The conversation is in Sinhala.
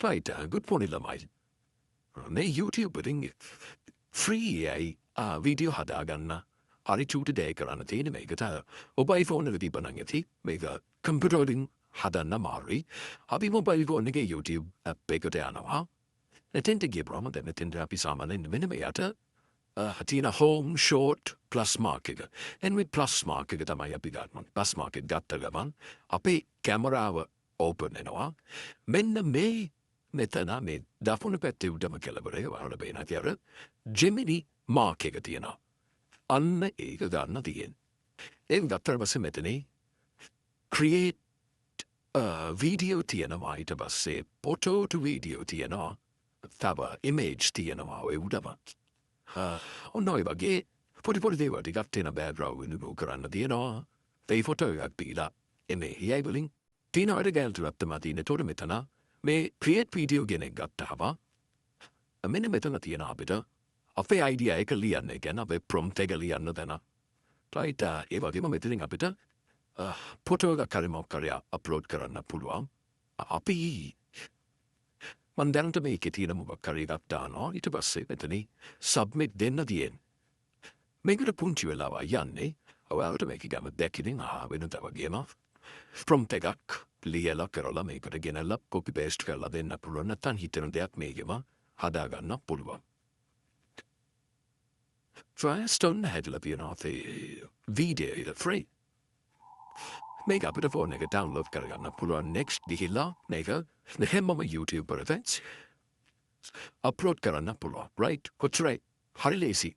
Right, good morning ළමයි. මේ YouTube වලින් ෆ්‍රී AI video හදාගන්න හරි චූටි දෙයක් කරන්න තියෙන. මේකට මොබයිල් ෆෝන් එක තිබ්බනම් ඇති. මේක කම්පියුටර් වලින් හදන්න අමාරුයි. අපි මොබයිල් ෆෝන් එකේ YouTube app එකට යනවා. එතෙන්ට ගියපුවම දැන් මෙතෙන්ට අපි සාමාන්‍යයෙන් මෙන්න මේ යට තියෙන home, short, plus mark එක. එන් මේ plus mark එක තමයි අපි ගන්න. Plus mark එක ගත්ත ගමන් අපේ කැමරාව ඕපන් වෙනවා. මෙන්න මේ මෙතන මේ දකුණු පැත්තේ උඩම කෙළවරේ ඔයාලට පේන ඇති අර Gemini mark එක තියෙනවා. අන්න ඒක ගන්න තියෙන්නේ. ඒක ගත්තට පස්සේ මෙතන create video තියෙනවා. ඊට පස්සේ photo to video තියෙනවා. තව image තියෙනවා ඔය උඩම. ඔන්න ඔය වගේ පොඩි පොඩි දේවල් ටිකක් තියෙන. බෑග්‍රවුන්ඩ් රිමූව් කරන්න තියෙනවා. ඒ ෆොටෝ එකක් දීලා එමේ AI වලින් තියෙන වැඩ ගෑල් තුනක් තමයි තියෙන්නේ. එතකොට මෙතන මේ ක්‍රියේට් වීඩියෝ කියන එක ගත්තාම මෙන්න මෙතන තියෙන අපිට අපේ අයිඩියා එක ලියන්න. ඒ කියන්නේ අපේ ප්‍රොම්ප්ට් එක ලියන්න තැන. රයිට්, ඒ වගේම මෙතනින් අපිට ෆොටෝ එකක් හරි මොකක් හරි අප්ලෝඩ් කරන්න පුළුවන්. අපි මං දැනට මේකේ තියෙන මොකක් හරි එකක් දානවා. ඊට පස්සේ මෙතනින් සබ්මිට් දෙන්න තියෙන්නේ. මේකට පුංචි වෙලාවක් යන්නේ. ඔයාලට මේක ගම දැකිනින් ආ වෙනද වගේම ප්‍රොම්ප්ට් එකක් ලියලා කරලා මේකට ගෙනල්ලා කොපි පේස්ට් කරලා දෙන්න පුළුවන්. නැත්නම් හිතෙන දෙයක් මේකෙම හදාගන්න පුළුවන්. First ඔන්න හැදලා තියෙනවා අපේ වීඩියෝ එක ෆ්‍රී. මේක අපිට ෆෝන් එක ඩවුන්ලෝඩ් කරගන්න පුළුවන්. Next ගිහිල්ලා මේක හැමම YouTube වලට අප්ලෝඩ් කරන්න පුළුවන්. රයිට්, කොච්චරයි හරි ලේසි.